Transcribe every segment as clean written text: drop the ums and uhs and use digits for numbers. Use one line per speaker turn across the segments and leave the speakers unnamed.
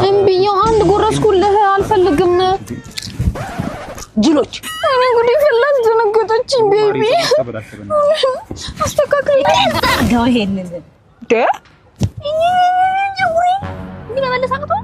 እምቢዬው አንድ ጎረስኩልህ። አልፈልግም።
ጅሎች
እኔ ጉዴ ፈላ። አስደነገጠችኝ። Baby አስተካክል።
አድርገው ይሄንን ደ እንዲህ መመለስ አቅቶህ።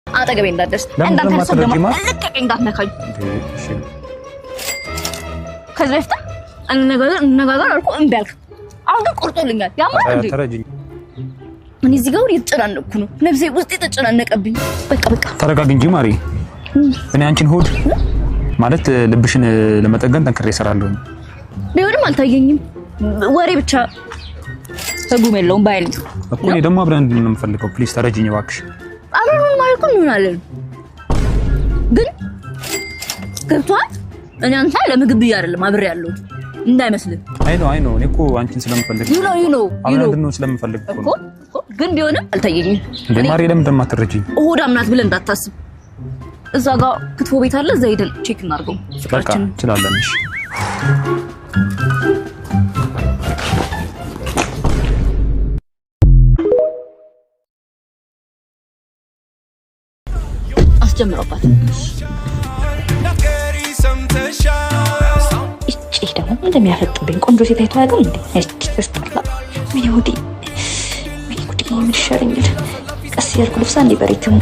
አጠገቤ እንዳትደርስ፣ እንዳንተ ሰው ደግሞ ልቀቀኝ፣ እንዳትነካኝ። ከዚህ በፊት እንነጋገር እንነጋገር አልኩህ፣ እምቢ አልክ። አሁን ግን ቆርጦልኛል። ያማል እንዴ? እኔ እዚህ ጋር እየተጨናነቅኩ ነው። ነፍሴ ውስጥ የተጨናነቀብኝ። በቃ በቃ።
ተረጋግ እንጂ ማሪ። እኔ አንቺን ሆድ ማለት ልብሽን ለመጠገን ጠንክሬ እሰራለሁ።
ቢሆንም አልታየኝም። ወሬ ብቻ ትርጉም የለውም ባይል
እኮ እኔ ደግሞ አብረን እንድንሆን ነው የምፈልገው። Please ተረጂኝ እባክሽ።
አብረን ማለት እኮ እንሆናለን፣ ግን ገብቶሃል? እኔ አንተ ለምግብ ብዬ አይደለም አብሬ ያለሁት እንዳይመስልህ።
አይ ነው፣ አይ ነው። እኔ እኮ አንቺን ስለምፈልግ
you know you know
አብረን እንድንሆን ስለምፈልግ እኮ
እኮ
ነው።
ግን ቢሆንም አልታየኝም።
እንዴ ማሪ፣ ለምን እንደማትረጂኝ?
ሆዳም ናት ብለህ እንዳታስብ። እዛ ጋር ክትፎ ቤት አለ፣ እዛ ሄደን check እናድርገው
በቃ
ፍቅራችንን።
እንችላለን። እሺ።
አስጀምረባት። እጭ ደግሞ እንደሚያፈጥብኝ ቆንጆ ሴት አይቶ አያውቅም እንዴ? እጭ ተስጠላ። ምን ሆዴ፣ ምን ጉዴ፣ ምን ይሻለኛል? ቀስ እያልኩ ልብሳ እንዴ በሬትሙ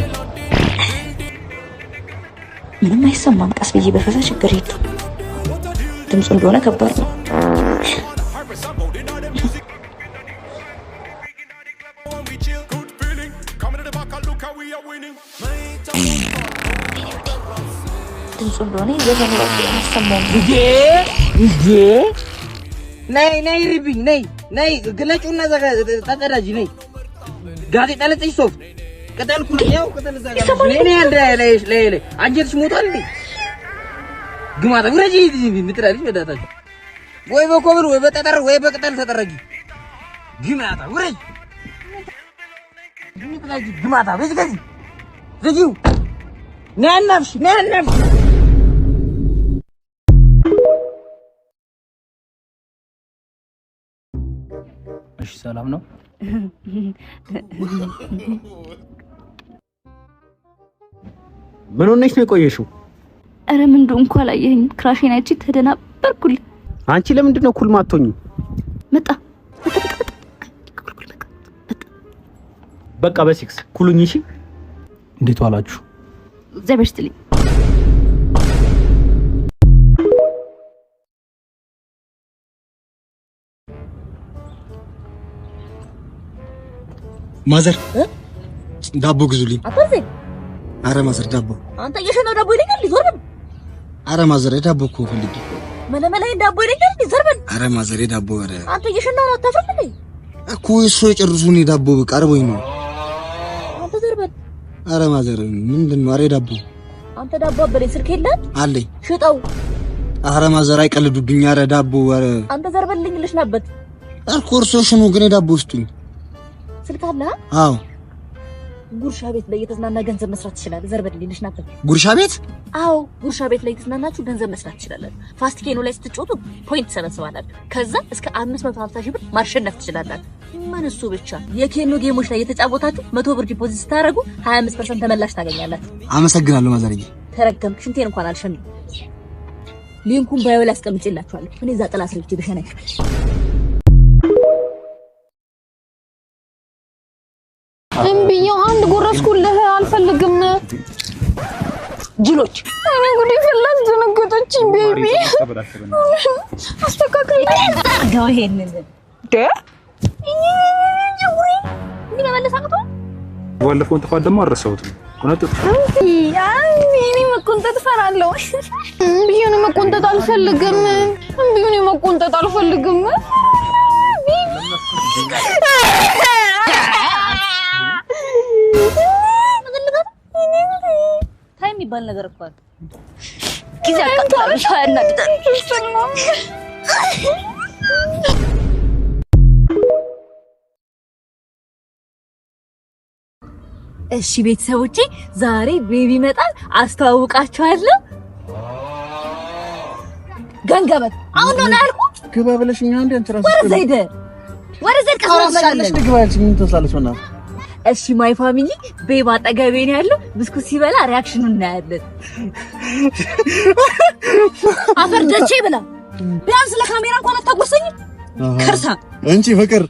ምንም አይሰማም። ቀስ ብዬ በፈሳ ችግር የለውም። ድምፁ እንደሆነ ከባድ ነው። ድምፁ እንደሆነ ዘፈኑ ራሱ አይሰማውም።
እንዴ እንዴ፣ ነይ ነይ ሪብኝ፣ ነይ ነይ፣ ግለጩና ተጸዳጂ፣ ነይ። ጋዜጣ ልጥሽ፣ ሶፍት ቅጠል ኩል ያው ቅጠል እዛ ጋር ነይ ነይ፣ አንድ ላይ ላይ ላይ አንጀትሽ ሞቷል እንዴ? ግማታ ውረጂ ምትላለች። በዳታችሁ ወይ በኮብል ወይ በጠጠር ወይ በቅጠል ተጠረጊ። ግማታ ውረጂ ምትላለች። ግማታ በዚህ ከዚህ ዝጊው። ነይ አናፍሽ፣ ነይ አናፍሽ።
እሺ ሰላም ነው።
ምን ሆነሽ ነው የቆየሽው?
ኧረ ምን እንደሆንኩ አላየኸኝም። Crush ኤን አይቼ ተደናበርኩልህ።
አንቺ ለምንድን ነው cool ማትሆኚው?
መጣ መጣ መጣ መጣ መጣ።
በቃ በሲክስ ኩሉኝ። እሺ።
እንዴት ዋላችሁ?
እግዚአብሔር ይስጥልኝ።
Mother፣ ዳቦ ግዙልኝ።
አታዘኝ።
አረ mother ዳቦ።
አንተ እየሸናው ዳቦ ይለኛል። ዞር በል።
አረ mother ዳቦ እኮ ፈልጌ።
መለመላይን ዳቦ ይለኛል። ዞር በል።
አረ mother ዳቦ። አረ
አንተ እየሸናው ነው። አታፍርም እንዴ?
እኮ እሱ የጨርሱ፣ እኔ ዳቦ በቃ አርቦኝ ነው።
አንተ ዞር በል።
አረ mother ምንድን ነው? አረ ዳቦ።
አንተ ዳቦ አበለኝ። ስልክ የለህም?
አለኝ።
ሽጠው።
አረ mother አይቀልዱብኝ። አረ ዳቦ፣ አረ።
አንተ ዞር በልኝ ልሽናበት።
እኮ እርሶ ሽኑ፣ ግን ዳቦ ስጡኝ።
ስልክ አለ?
አዎ።
ጉርሻ ቤት ላይ እየተዝናና ገንዘብ መስራት ትችላለህ። ዞር በልኝ ልሽናበት።
ጉርሻ ቤት?
አዎ፣ ጉርሻ ቤት ላይ እየተዝናናችሁ ገንዘብ መስራት ትችላላችሁ። Fast Keno ላይ ስትጫወቱ point ትሰበስባላችሁ። ከዛ እስከ 550 ሺህ ብር ማሸነፍ ትችላላችሁ። ምን እሱ ብቻ፣ የ Keno game ኦች ላይ የተጫወታችሁ 100 ብር deposit ስታደርጉ 25% ተመላሽ ታገኛላችሁ።
አመሰግናለሁ ማዘርዬ።
ተረገምክ። ሽንቴን እንኳን አልሸንም። Link ኡን bio ላይ አስቀምጬላችኋለሁ። እኔ እዛ ጥላ ስር ብቻ ብሸና
እምቢዬው አንድ ጎረስኩልህ፣ አልፈልግም።
ጅሎች
እኔ ጉዴ ፈላ፣ አስደነገጠችኝ። Baby አስተካክል።
አድርገው ይሄንን እንዲህ መመለስ አቅቶ
ባለፈውን ጥፋት ደግሞ አልረሳሁትም። ቆነጠጥሽ።
እኔ መቆንጠጥ እፈራለሁ። እምቢ እኔ መቆንጠጥ አልፈልግም። እምቢ እኔ መቆንጠጥ አልፈልግም።
Time የሚባል ነገር እኮ አለ። ጊዜ አቃጥላል። ያናድዳል። እሺ ቤተሰቦቼ፣ ዛሬ baby ይመጣል፣ አስተዋውቃችኋለሁ። ገንገበት አሁን ነው ያልኩት።
ግባ ብለሽኛ እንዴ አንቺ ራስሽ
ወረዛ ሄደ ወረዛ ሄደ።
ራስሽ አለሽ ግባ ያልሽኝ ምን ትመስላለች? በእናትህ
እሺ my family፣ babe አጠገቤ ነው ያለው። ብስኩት ሲበላ reaction ኑ እናያለን። አፈር ደቼ ብላ ቢያንስ ለካሜራ እንኳን አታጎርሰኝም። ከርሳ
እንቺ ፍቅር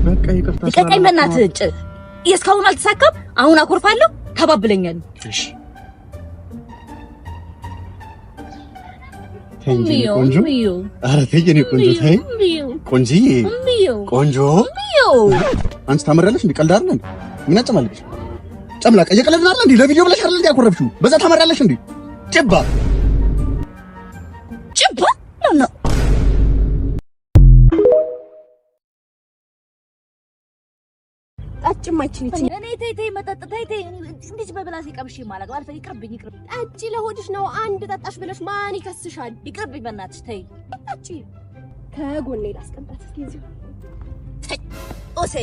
በቃ ይቅርታ
ልቀቀኝ በእናትህ። እስካሁን አልተሳካም። አሁን አኮርፋለሁ። ተባብለኛል።
እሺ ተይ እንጂ የኔ ቆንጆ፣ ኧረ ተይ የኔ ቆንጆ፣ ተይ ቆንጆዬ፣ ቆንጆ አንቺ ታመሪያለሽ እንዴ? ቀልድ አይደል እንዴ? ምን አጨማለቅሽ? ጨምላቃ እየቀለድን አይደል እንዴ? ለቪዲዮ ብለሽ አይደል እንዴ ያኮረፍሽው? በዛ ታመሪያለሽ እንዴ? ጭባ
ጭባ ነው ነው እኔ ተይ ተይ መጠጥ ተይ ተይ፣ እንዴት በብላሴ ቀምሼ የማላውቀው አልፈ ይቅርብኝ፣ ይቅርብኝ፣
ጠጪ ለሆድሽ ነው። አንድ ጠጣሽ ብለሽ ማን ይከስሻል?
ይቅርብኝ፣ በእናትሽ ተይ።
ጠጪ ከጎኔ ላስቀምጣት እስኪ እዚሁ።
ተይ ጦሴ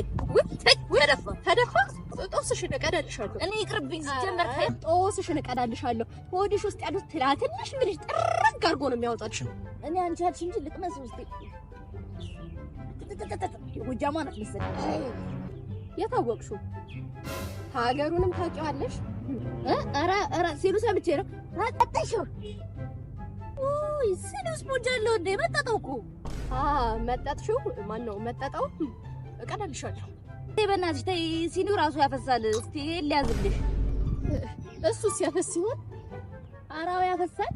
ተይ፣ ተደፋ
ተደፋ። ጦስሽን እቀዳልሻለሁ።
እኔ ይቅርብኝ ሲጀመር ተይ።
ጦስሽን እቀዳልሻለሁ። ሆድሽ ውስጥ ያሉት ትላትልሽ ምንሽ ጥርግ አድርጎ ነው የሚያወጣልሽ።
እኔ አንቺ አልሽ እንጂ ልቅመስ ውስጤ ጎጃሟ ናት መሰለኝ።
የታወቅሽው ሀገሩንም ታውቂዋለሽ። ኧረ ኧረ ሲሉ ሰምቼ ነው።
ጠጣሽው? ውይ ስኒው ስፖንጅ አለው እንዴ? መጠጠው እኮ
መጠጥሽው? ማነው መጠጠው? እቀዳልሻለሁ።
ተይ በእናትሽ ተይ። ሲኒው ራሱ ያፈሳል። እስቲ ሊያዝልሽ።
እሱ ሲያፈስ ሲሆን
አራው ያፈሳል።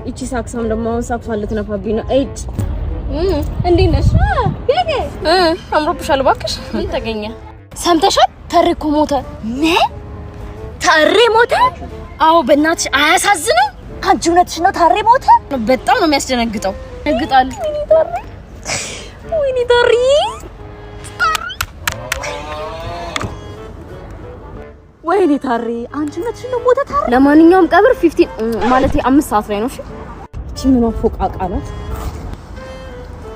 እቺ ሳክሳም ደግሞ አሁን ሳክሷን ልትነፋብኝ ነው። እጭ እንዴት ነሽ? አምሮብሻል። እባክሽ ምን ተገኘ?
ሰምተሻል? ተሬ እኮ ሞተ። ምን ታሬ ሞተ? አዎ በእናትሽ አያሳዝንም? አንቺ እውነትሽ ነው። ታሬ ሞተ።
በጣም ነው የሚያስደነግጠው። ደንግጣል።
ወይኔ ታሬ፣ ወይኔ ታሬ፣ አንቺ እውነትሽ ነው ሞተ ታሬ።
ለማንኛውም ቀብር 15 ማለት 5 ሰዓት ላይ ነው። እሺ እቺ ምን ፎቃቃ ናት?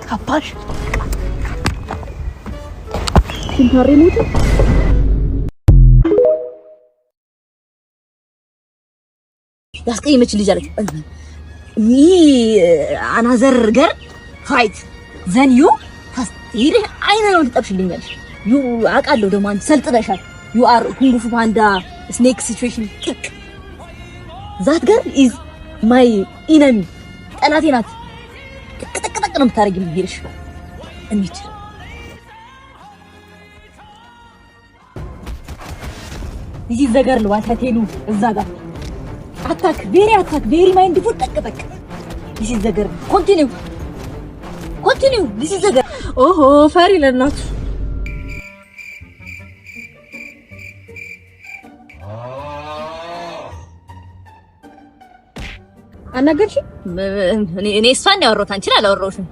ካባሽ ታሬ ሞተ። ያስቀየመች ልጅ አለች። Me another girl fight then you ሄደሽ አይነ ነው ትጠብሽልኛለሽ። You አውቃለሁ ደግሞ አንቺ ሰልጥነሻል። You are Kung Fu Panda snake situation ጥቅ that girl is my enemy ጠላቴ ናት። ጥቅ ጥቅ ጥቅ ነው የምታደርጊው። ሄደሽ እንሂድ። እዚህ ዘገር ልዋታቴሉ እዛ ጋር attack very attack very mindful ጠቅ ጠቅ this is the girl continue continue this is the girl
ኦሆ ፈሪ ለእናቱ። አናገርሽኝ?
እኔ እሷን ያወራሁት አንቺን አላወራሁሽም።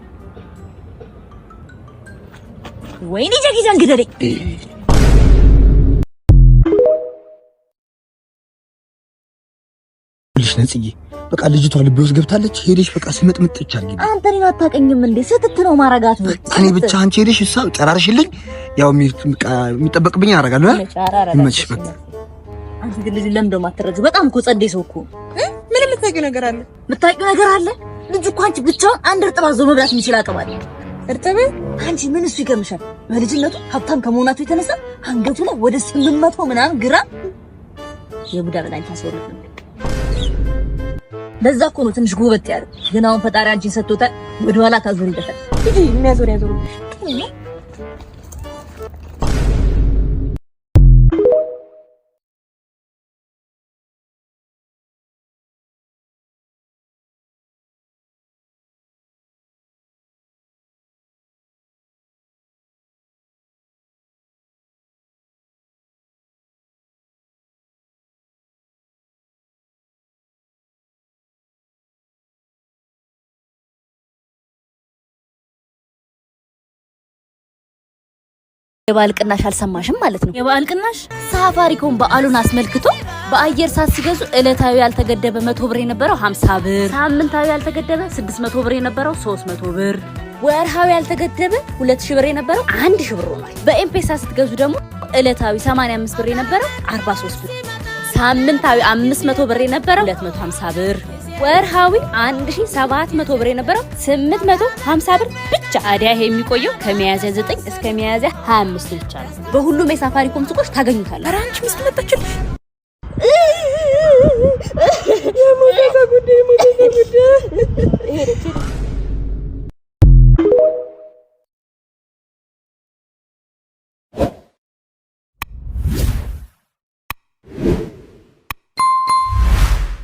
ወይኔ ጃኪ ግደለኝ።
ልሽ ነጽዬ፣ በቃ ልጅቷ ልቤ ውስጥ ገብታለች። ሄደሽ በቃ ስምጥምጥ ብቻ አድርጊልኝ።
አንተ እኔን አታውቅኝም እንዴ? ስትት ነው ማረጋት ነው።
እኔ ብቻ አንቺ ሄደሽ እሷ ጨራርሽልኝ። ያው የሚጠበቅብኝ አደርጋለሁ። ይመችሽ። በቃ
አንተ ግን ልጁን ለምን እንደውም አትረጂው? በጣም እኮ ጸዴ ሰው እኮ።
ምን የምታውቂው ነገር አለ?
የምታውቂው ነገር አለ? ልጁ እኮ አንቺ ብቻውን አንድ እርጥብ አዞ መብላት የሚችል አቅም አለ።
እርጥብ
አንቺ ምን እሱ ይገርምሻል። በልጅነቱ ሀብታም ከመሆናቱ የተነሳ አንገቱ ላይ ወደ 800 ምናምን ግራም የቡዳ መድኃኒት አስወርድ ነበር። ለዛ እኮ ነው ትንሽ ጎበጥ ያለው። ግን አሁን ፈጣሪ አንቺን ሰጥቶታል። ወደኋላ ታዞሪበታል።
ሂጂ፣ የሚያዞር ያዞርብሽ።
የበዓል ቅናሽ አልሰማሽም ማለት ነው? የበዓል ቅናሽ ሳፋሪኮም በዓሉን አስመልክቶ በአየር ሰዓት ሲገዙ ዕለታዊ ያልተገደበ 100 ብር የነበረው 50 ብር፣ ሳምንታዊ ያልተገደበ 600 ብር የነበረው 300 ብር፣ ወርሃዊ ያልተገደበ 2000 ብር የነበረው 1000 ብር ሆኗል። በኤምፔሳ ስትገዙ ደግሞ ዕለታዊ 85 ብር የነበረው 43 ብር፣ ሳምንታዊ 500 ብር የነበረው 250 ብር፣ ወርሃዊ 1700 ብር የነበረው 850 ብር ብቻ። ታዲያ ይሄ የሚቆየው ከሚያዝያ 9 እስከ ሚያዝያ 25 ብቻ ነው። በሁሉም የሳፋሪኮም ሱቆች ታገኙታላችሁ።
ኧረ አንቺ ሚስት መጣችልሽ። የሞተ ጉዳይ፣ የሞተ ጉዳይ። ሄደች ሄደች።